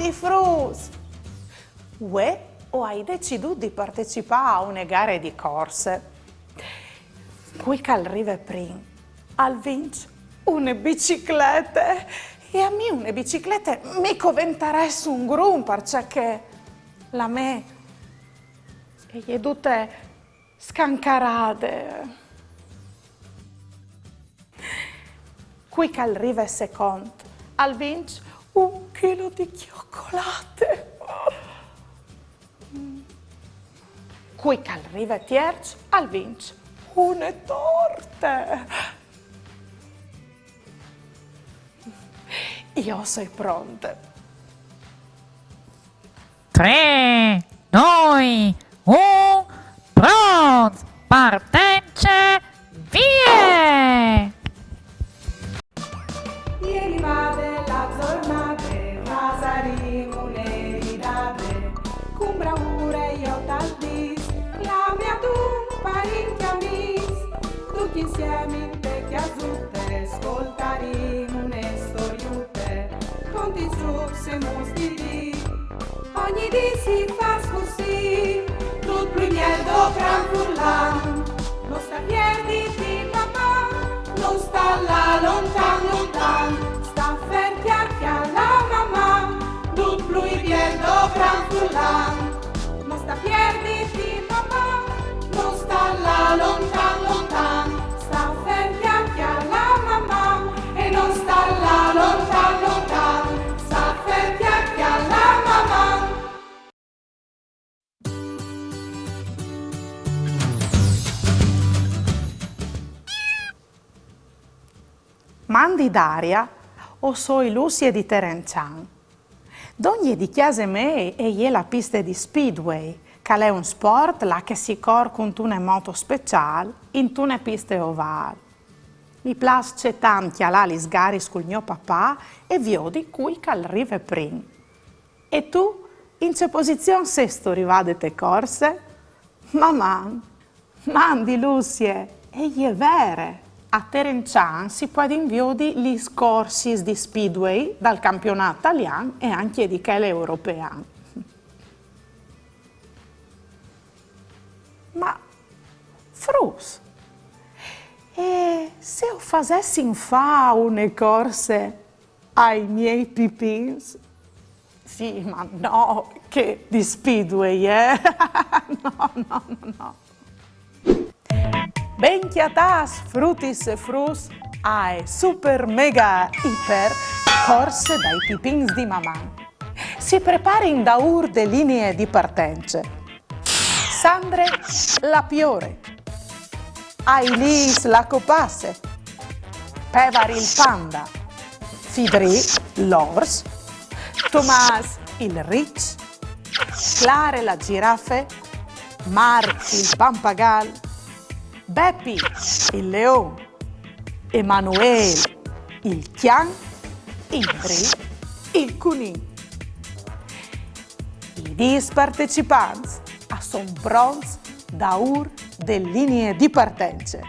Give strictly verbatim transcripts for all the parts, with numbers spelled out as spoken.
I fruts! Vuê o ai decidût di partecipâ a une gare di corse. Cui che al rive prin al vinç une biciclete. E a mi une biciclete mi coventarès un grum, parcè che la mê e je dute scancarade. Cui che al rive secont al vinç un chilo di cjocolate. Cui che al rive tierç al vinç une torte. Jo o soi pronte. Trê, doi, un, pronts, partence, vie! E rivade la zornade, fasarìn une ridade, cun braure jo tal dîs, clamìn un parint e amîs, ducj insiemi inte cjasute, scoltarìn une storiute, conti, zûcs e muts di dì. Ogni dì si fâs cussì, dut plui biel dopran furlan. No sta pierditi, Maman, no sta lâ lontan, lontan. Sta fer, cjale la Maman, dut plui biel dopran furlan. No sta pierditi, Maman, no sta lâ lontan, lontan. Sta fer, cjale la Maman, e no sta lâ lontan, lontan. Sta fer, cjale la Maman. Mandi Daria, o soi Lucie di Terençan. Dongje di cjase mê e je la piste di speedway, che al è un sport là che si cor cuntune moto speciâl intune piste ovâl. Mi plâs cetant cjalâ lis garis cul gno papà e viodi cui che al rive prin. E tu, in ce posizion sêstu rivade te corse? Maman! Mandi Lucie, e je vere! A Terençan si puedin viodi lis corsis di speedway dal campionât talian e ancje di chel european. Ma, fruts, e se o fasessin fâ une corse ai miei pipins? Sì, ma no chê di speedway, eh? No, no, no, no. Ben cjatâts, frutis e fruts, ae super mega iper corse dai pipins di Maman. Si preparin daûr de linie di partence Sandre la Piore, Ailis la Copasse, Pevar il Panda, Fidrì l'Ors, Tomâs il Riç, Clare la Girafe, Marc il Pampagal, Bepi il Leon, Emanuel il Cjan, Indri il Cunin. I dîs partecipants a son pronts daûr de linie di partence.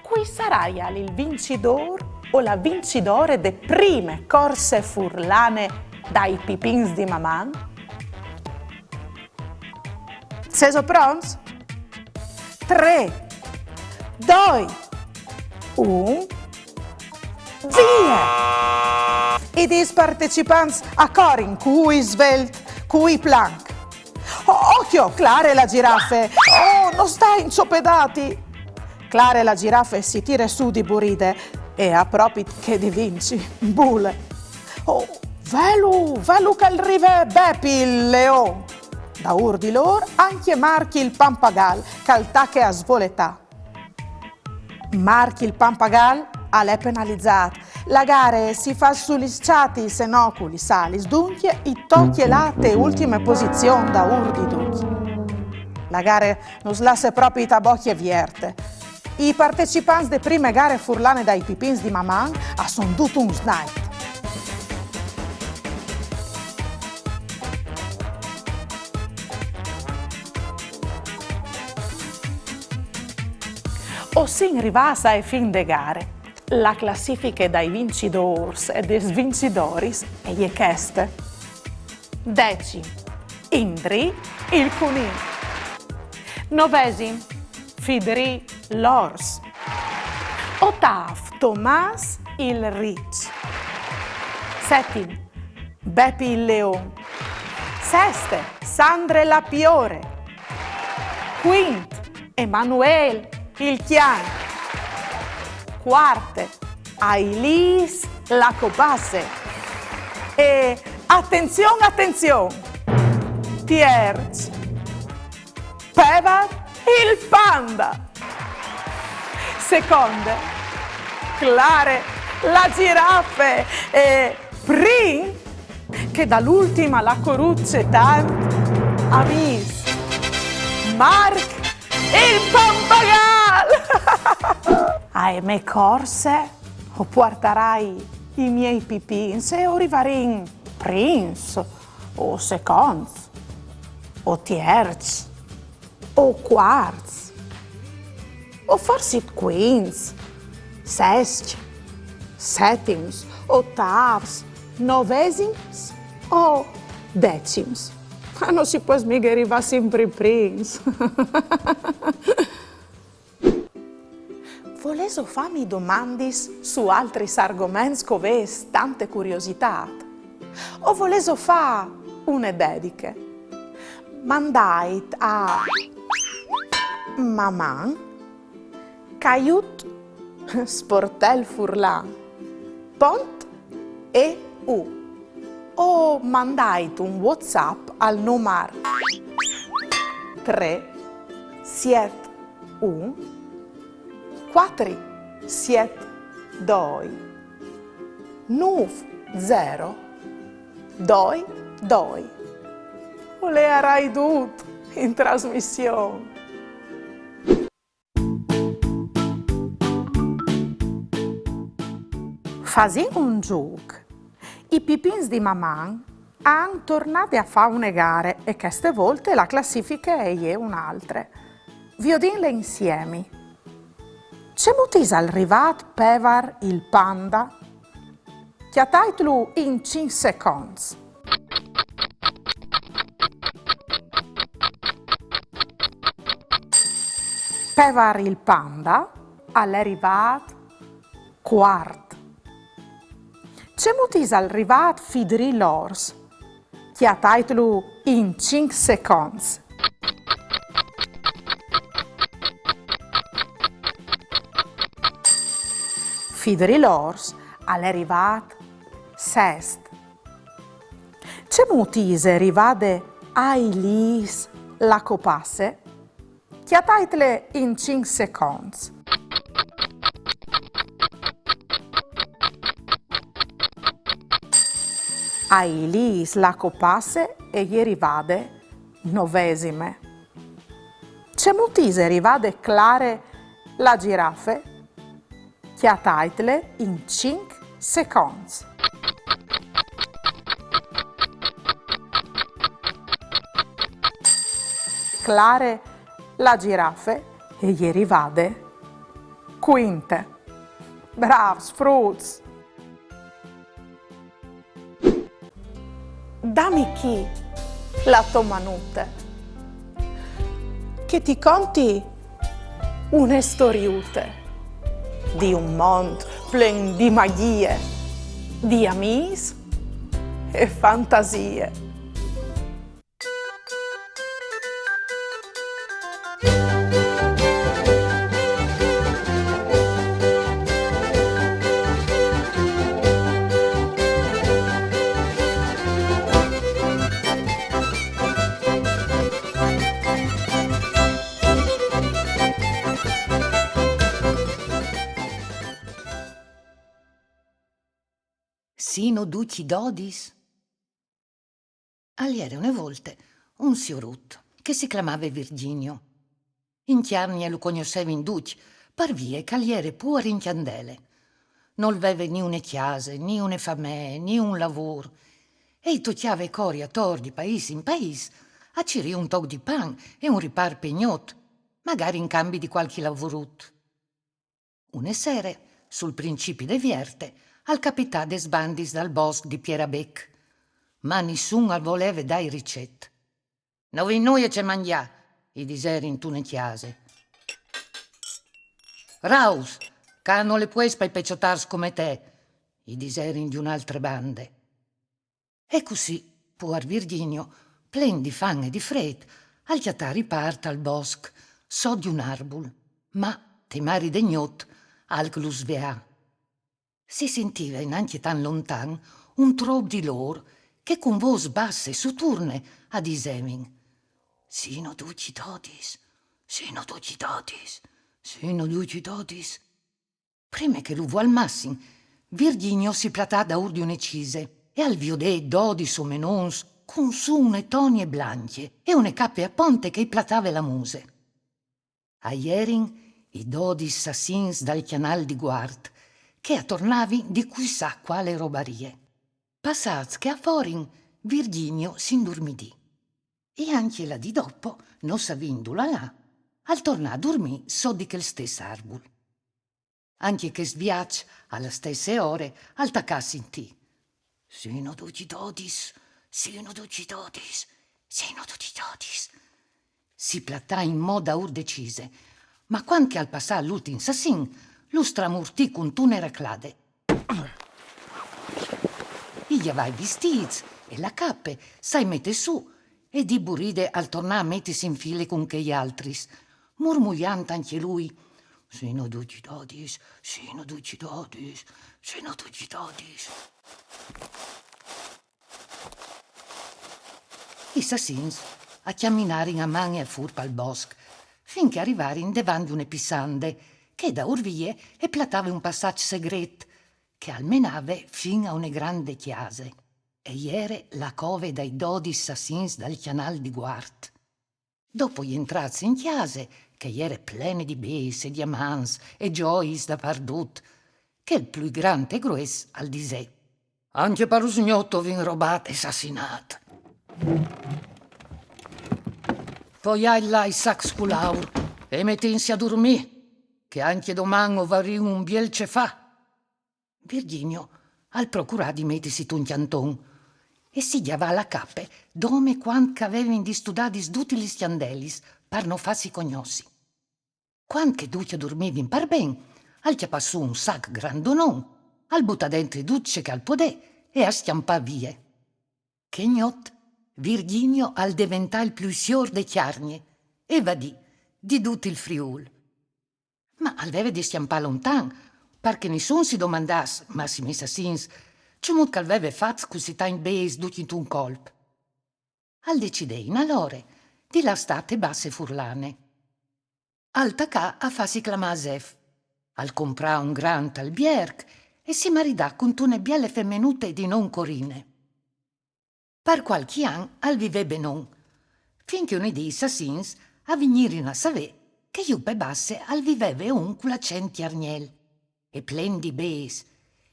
Cui saraial il vincidôr o la vincidore de prime corse furlane dai pipins di Maman? Sêso pronts? Trê, doi, un, vie! I dîs partecipants a corin cui svelt, cui planc. O-, ocjo, Clare la Girafe! Oh, no sta inçopedâti! Clare la Girafe si tire sù di buride e a propit chê di vinci, bule. Oh, velu, velu che al rive Bepi il Leon! Daûr di lôr, ancje Marc il Pampagal, che al tache a svoletâ. Marc il Pampagal al è penalizât. La gare si fâs su lis çatis e no cu lis alis, duncje i tocje lâ te ultime posizion daûr di ducj. La gare nus lasse propit a bocje vierte. I partecipants de prime gare furlane dai pipins di Maman a son dut un snait. O sin rivâts ae fin de gare. La classifiche dai vincidôrs e des vincidoris e je cheste. Decim, Indrì il cunin. Novesim, Fidrì l'ors. Otâf, Tomâs il riç. Setim, Bepi il leon. Seste, Sandre la piore. Cuint, Emanuel il cjan. Cuarte, Ailis la copasse. E atenzion, atenzion! Tierç, Pevar il panda. Seconde, Clare la girafe. E prin, che da l'ultim al à corût cetant amîs, Marc il papagal. Ae mê corse o puartarai i miei pipins e o rivarìn prins, o seconts, o tierçs, o cuarts, o forsit cuints, sescj, setims, otâfs, novesims o decims. Ma no si pues mighe rivâ simpri prins. Volêso fâmi domandis su altris argoments che o vês tante curiositât? O volêso fâ une dediche? Mandait a maman caiut sportel furlan pont eu o mandait un WhatsApp al numar trê siet un cuatri siet doi nûf zero doi doi. O leiarai dut in trasmission. Fasìn un zûc. I pipins di Maman a àn tornade a fâ une gare e cheste volte la classifiche e je une altre. Viodìnle insiemi. Cemût isal rivât Pevar il panda? Cjataitlu in cinc seconts. Pevar il panda al è rivât cuart. Cemût isal rivât Fidrì l'ors? Cjataitlu in cinc seconts. Fidrì l'ors al è rivât sest. Cemût ise rivade Ailis la copasse? Cjataitle in cinc seconts. Ailis la copasse e je rivade novesime. Cemût ise rivade Clare la girafe? Cjataitle in cinc seconts. Clare la girafe e je rivade cuinte. Brâfs, fruts! Dami chi la tô manute, che ti conti une storiute di un mont plen di magjie, di amîs e fantasie. Sino ducj dodis? Al jere une volte un siorut che si clamave Virginio. In Cjargne lu cognossevin ducj, par vie che al jere puar in cjandele. Nol veve ni une cjase, ni une famee, ni un lavôr. E i tocjave cori ator di paîs in paîs a cirî un toc di pan e un ripâr pe gnot, magari in cambi di cualchi lavorut. Une sere, sul principi de vierte, al capità des bandis dal bosc di Pierabec. Ma nissun al voleve dai ricet. «No vin nuie ce mangjâ», i diserin intune cjase. «Raus, ca nol è puest pai peçotârs come te», i diserin di une altre bande. E cussì, puar Virginio, plen di fam e di frêt, al cjatà ripart al bosc, sot di un arbul, ma, te mari de gnot, alc lu sveà. Si sintive nancje tant lontan un trop di lôr che cun vôs basse e suturne a disevin: «Sino ducj dodis, sino ducj dodis, sino ducj dodis.» Prime che lu vualmassin, Virginio si platà daûr di une cise e al viodè dodis omenons cun sù une tonie blancje e une cape a ponte che i platave la muse. A jerin i dodis sassins dal Cjanâl di Guart, che a tornavin di cui sa cuale robarie. Passâts che a forin, Virginio si indurmidì. E ancje la dì dopo, no savint dulà lâ, al tornà a durmî sot di chel stes arbul. Ancje chest viaç, a la stesse ore, al tacà a sintî: «Sino ducj dodis, sino ducj dodis, sino ducj dodis.» Si platà inmò daûr de cise, ma cuant che al passà l'ultin sassin, lu stramurtì cuntune raclade. I gjavà i vistîts e la cape, sai metè sù, e di buride al tornà a metisi in file cun chei altris, murmuiant ancje lui: «Sino ducj dodis, sino ducj dodis, sino ducj dodis.» I sassins a cjaminarin a man e a fûr pal bosc, fin che a rivarin devant di une pissande, che daûr vie e platave un passaç segret, che al menave fin a une grande cjase. E jere la cove dai dodis sassins dal Cjanâl di Guart. Dopo jentrâts in cjase, che e jere plene di bêçs e diamants e gjoiis dapardut, chel plui grant e grues al disè: «Ancje par usgnot o vin robât e sassinât. Poiait là i sacs cul aur e metìnsi a durmî, che ancje doman o varìn un biel ce fâ.» Virginio al procurà di metisi tun cjanton e si gjavà la cape dome cuant che a vevin distudadis dutis lis cjandelis par no fâsi cognossi. Cuant che ducj a durmivin par ben, al cjapà sù un sac grandonon, al butà dentri dut ce che al podè e al scjampà vie. Chê gnot, Virginio al deventà il plui siôr de Cjargne e vadì di dut il Friûl. Ma al veve di scjampâ lontan, par che nissun si domandàs, massime i sassins, cemût che al veve fat cussì tancj bêçs ducj intun colp. Al decidè inalore di lâ a stâ te Basse Furlane. Al tacà a fâsi clamâ Zef, al comprà un grant albierc e si maridà cuntune biele femenute di non Corine. Par cualchi an al vivè benon, fin che une dì i sassins a vignirin a savê che jù pe Basse al viveve un cul acent cjargnel e plen di bêçs,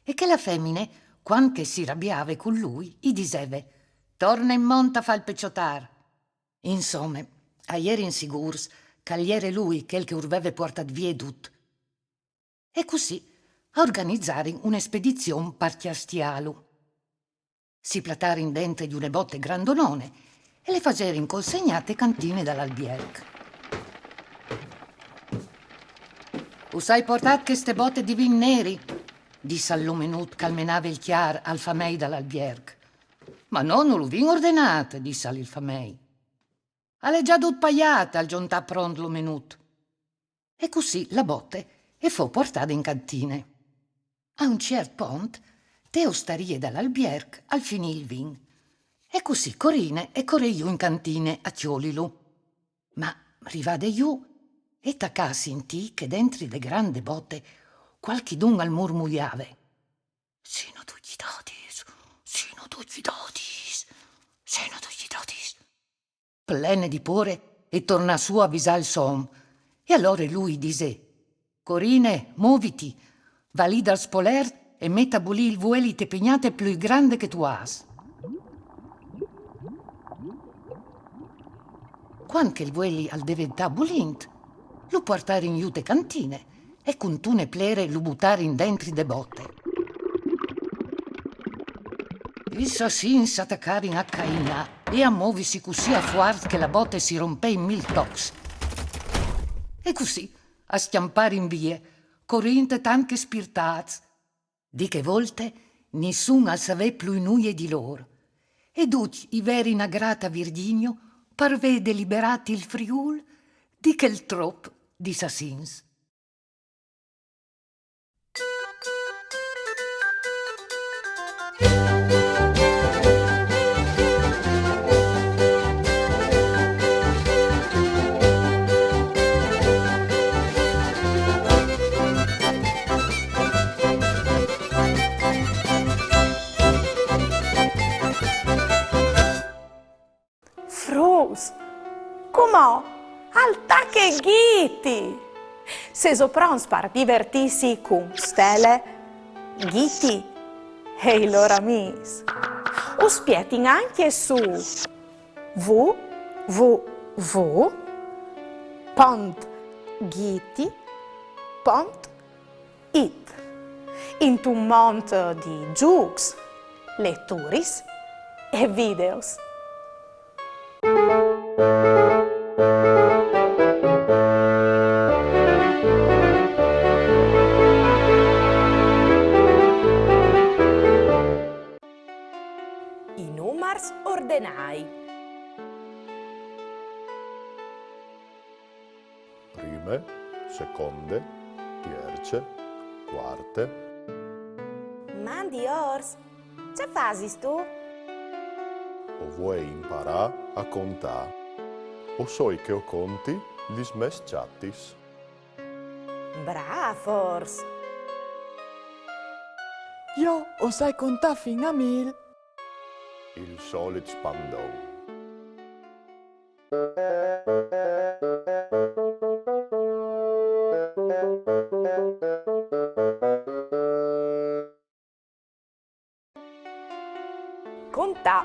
e che la femine, cuant che si rabiave cun lui, i diseve: «Torne in mont a fâ il peçotâr.» Insome, a jerin sigûrs che al jere lui chel che ur veve puartât vie dut. E cussì a organizarin une spedizion par cjastiâlu. Si platarin dentri di une bote grandonone e le faserin consegnâ te cantine dal albierc. «Us ai puartât cheste bote di vin neri», dissal l'omenut che al menave il cjar al famei dal albierc. «Ma no, no lu vin ordenât», dissal il famei. «Al è za dut paiât», al zontà pront l'omenut. E cussì la bote e fo puartade in cantine. A un ciert pont, te ostarie dal albierc al finì il vin. E cussì Corine e corè jù in cantine a cjolilu. Ma, rivade jù, e tacà a sintî che dentri de grande bote cualchidun al murmuiave: «Sino ducj dodis, sino ducj dodis, sino ducj dodis.» Plene di pôre, e tornà sù a visâ il so om. E alore lui i disè: «Corine, moviti, va li dal spolert e met a bulî il vueli te pignate plui grande che tu âs.» Cuant che il vueli al deventà bulint, lu puartarin jù te cantine e cuntune plere lu butarin dentri de bote. I sassins a tacarin a cainâ e a movisi cussì a fuart che la bote si rompè in mil tocs. E cussì a scjamparin vie, corint tant che spirtâts. Di chê volte nissun al savè plui nuie di lôr. E ducj i verin agrât a Virginio par vê deliberât il Friûl di chel trop di sassins. Fruts, cumò al tache Ghiti! Sêso pronts par divertîsi cun Stele, Ghiti e i lôr amîs? Us spietin ancje su w w w pont ghiti pont it, intun mont di zûcs, leturis e videos. I numars ordenâi. Prime, seconde, tierce, cuarte. Mandi Ors, ce fasistu? O vuei imparâ a contâ. O soi che o conti lis mês çatis. Brâf, Ors! Jo o sai contâ fin a mil. Il solit spandon. Contâ.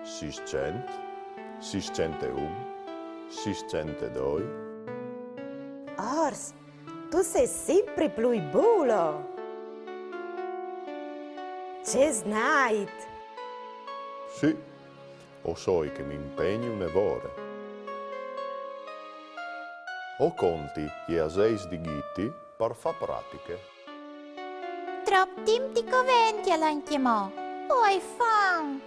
Sîscent, sîscent e un, sîscent e doi. Ors, tu sês simpri plui bulo! Ce snait! Sì, o soi che mi impegni une vore. O conti i aseis di Ghiti par fâ pratiche. Trop timp ti coventie ancjemò, o ai fam!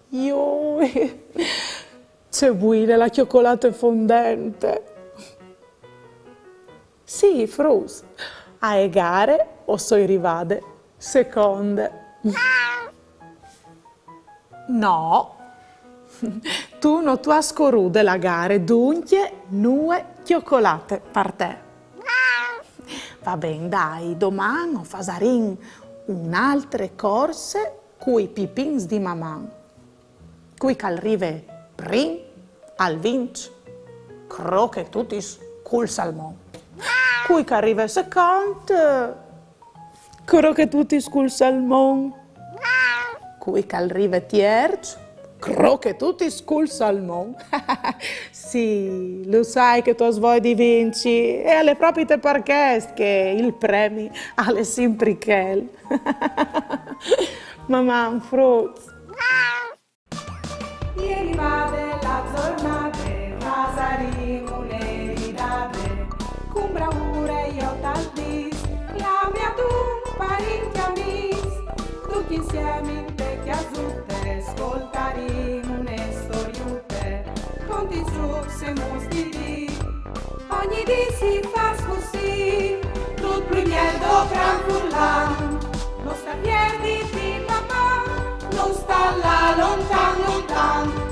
Joi, ce buine la cjocolate fondente! Sì, fruts, ae gare o soi rivade seconde. No, tu no tu âs corude la gare, duncje nuie cjocolate par te. Va ben, dai, doman o fasarìn une altre corse cui pipins di Maman. Cui che al rive prin al vinç, crochetutis cul salmon. Cui che al rive secont, crochetutis cul salmon. Cui che al rive tierç, crochetutis cul salmon. Sì, lu sai che tu âs voie di vinci, e al è propit par chest che il premi al è simpri chel. Maman, fruts. E rivade la zornade, fasarìn une ridade, cun bravure jo tal dîs, clamìn un parint e amîs, ducj insiemi inte cjasute, scoltarìn une storiute, contizûcs e muts di dì. Ogni dì si fâs cussì, dut plui biel dal gran furlan. No sta pierdi di Maman, no sta lâ lontan, lontan.